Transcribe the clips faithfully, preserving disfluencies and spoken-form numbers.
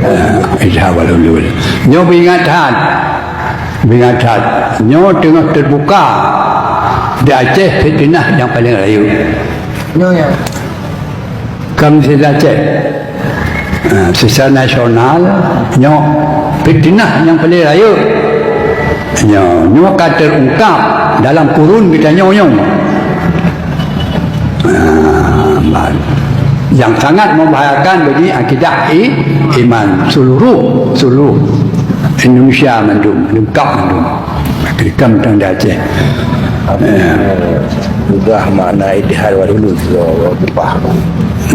Ah, Ittihad wal Hulul. Nyoe beuingat that. Beuingat that. Nyoe teungoh teubuka di Aceh fiteunah nyang paleng rayeuk. Nyoe ya. Kon seucara Aceh. Ah, seucara nasional, nyoe fiteunah nyang paleng rayeuk. Nyoe, nyoe ka teungkap dalam kurun geutanyoe nyoe. Ah, ban. Nyang sangat membahayakan bagi akidah i-, iman seluruh, seluruh Indonesia mandum, lengkap mandum. Ketika mentang di Aceh. Eh. Peugah makna ittihad wal hulul, ya, ya, ya.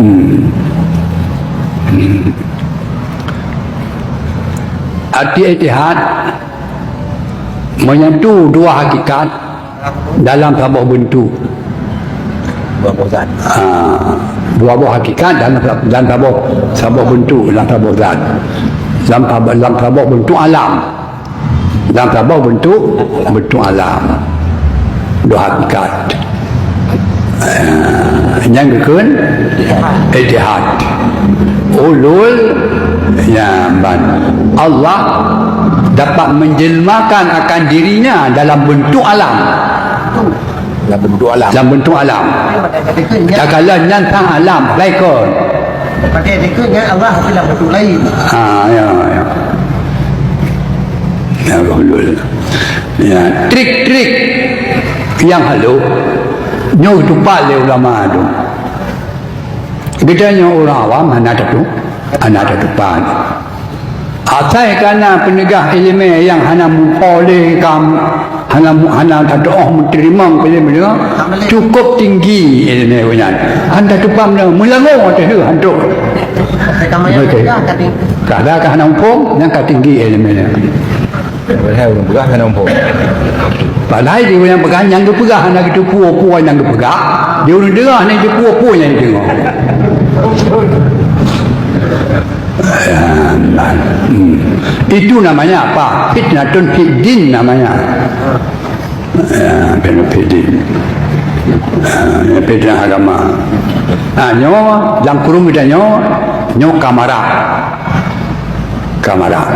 Hmm. Hmm. Arti ittihad menyatu dua hakikat dalam saboh beuntuk. Dua boh zat. Ah, dua boh hakikat dalam, dalam saboh, saboh beuntuk, dalam saboh zat. Dalam sab-, dalam saboh beuntuk alam. Dalam saboh beuntuk, beuntuk alam. Dua hakikat. Ah, nyang geukheun ittihad. Hulul, ya, ban. Allah dapat menjelmakan akan dirinya dalam bentuk alam. Dalam bentuk alam. Dalam bentuk alam. Takalon nyan sang alam, lain kon. Pakai dikeue nyan Allah dalam bentuk lain. Ha, ya, ya. Ya, hulul. Ya, trik-trik nyang halus nyoe geutupat lé ulama tu. Geutanyoe ureueng awam hana tatu-, hana tatupat. Asai kana peuneugah ileumèe nyang hana meupo lé kam, hana mu-, hana tatuoh meuteurimong ileumèe, cukôp tinggi ileumèe gobnyan. Hana tatupat meulangô ateueh hantu. Oke. Kada ka hana muphom, nyang ka tinggi ileumèe nyan. Padahai ureueng peugah hana muphom. Padahai di ureueng peugah nyang geupeugah hana geuteupeue peue nyang geupeugah. Di ureueng deungoe hana geuteupeue peue nyang geudeungoe. Hmm. Itu namanya apa? Fitnatun fid din namanya. Ya, fitnah fid din. Ya, fitnah agama. Ha, nyoe, lam kurung geutanyoe, nyoe ka marak. Ka marak.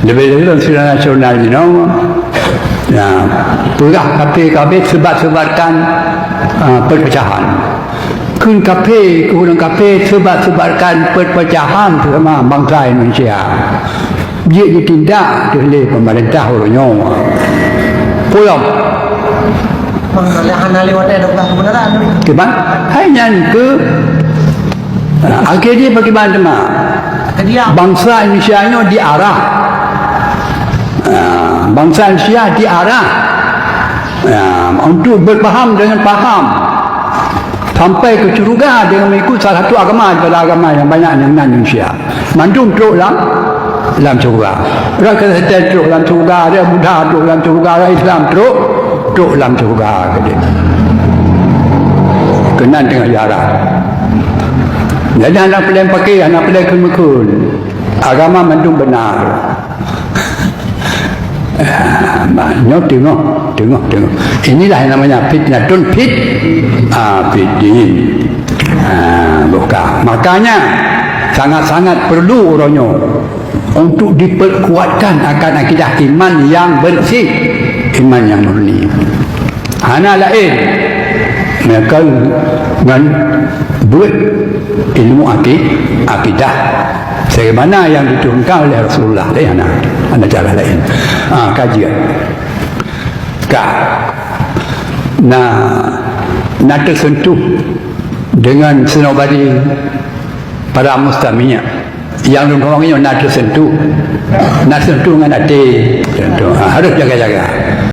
Leubeh-leubeh lom sira nasional jinoe, ya, peugah kafé-kafé, sebat-sebatkan, ah, perpecahan. Kheun kafé, keu ureueng kafé, sebat-sebatkan perpecahan sesama bangsa Indonesia. Jeuet jitindak lé peumeurintah uroe nyoe. Peue lom? Kiban? Hai nyan keuh, ah, akhé jih pakriban teuma. Bangsa Indonesia nyoe diarah. Ah, bangsa Indonesia diarah, ah, untuk berpaham dengan paham. Sampai ke syurga dengan mengikut salah satu agama daripada agama yang banyak yang nan Indonesia. Mandum trok lam, lam syurga. Orang Kristen trok lam syurga, orang Buddha trok lam syurga, orang Islam trok, trok lam syurga, kata dia. Keunan teungoh ziarah. Jadi hana peuleng pakai, hana peuleng kheun-kheun. Agama mandum benar. Ah, bah, nyoe teungoh, teungoh, teungoh. Inilah yang namanya fitnatun fit, ah, fid din. Ah, bukan. Makanya, sangat-sangat perlu uroe nyoe untuk diperkuatkan akan akidah iman yang bersih, iman yang murni. Hana laén, melainkan ngon buet ilmu aki-, akidah. Sebagaimana yang diturunkan oleh Rasulullah, laén hana, hana cara laén. Ha, kajian. Ka. Na, na tersentuh dengan senobari para mustami'. Nyang lôn kheun nyoe na teuseuntuh. Na teuseuntuh ngon até. Teuseuntuh. Ha, harôh jaga-jaga.